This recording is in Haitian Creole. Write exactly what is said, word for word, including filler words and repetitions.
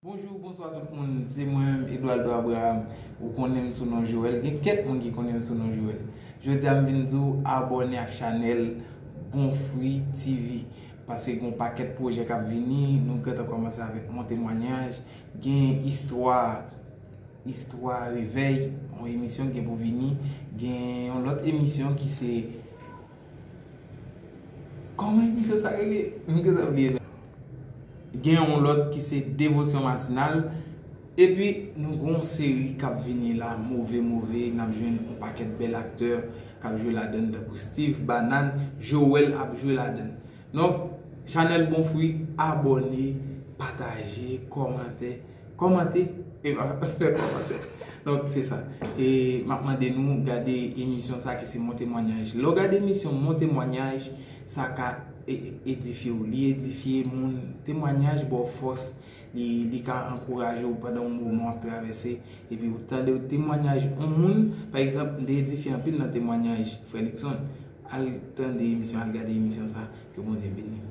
Bonjou, bonswa tout moun. Se mwen menm, Eduardo Abraham. Ou konnen m sou non Joel. Gen kèk moun ki konnen m sou non Joel. Jodi a m vin di w abòne ak chanèl Bon Fwi T V. Paske gen yon pakèt pwojè k ap vini. Nou gentan kòmanse avèk Mon Temwanyaj. Gen istwa, istwa revèy, yon emisyon ki gen pou vini. Gen yon lòt emisyon ki se Kòman emisyon sa rele? M gentan bliye non. Gen yon lòt ki se Devosyon Matinal. Epi, nou gen yon seri k ap vini la, move, move. N ap jwenn yon pakèt bèl aktè k ap jwe ladan, tankou Steve, Banane, Joel ap jwe ladan. Donk, chanèl Bon Fwi, abòne, pataje, kòmante. Kòmante, e pa fè kòmantè. Donk, se sa. E m ap mande nou gade emisyon sa ki se Mon Temwanyaj. Lè w gade emisyon Mon Temwanyaj, sa ka e- e- edifye w. Li edifye moun. Temwanyaj ba w fòs. Li, li ka ankouraje w pandan yon moman w ap travèse. Epi ou tande temwanyaj yon moun, pa egzanp, m te edifye anpil nan temwanyaj frè Luckson. Al tande emisyon, al gade emisyon sa. Ke Bondye beni w.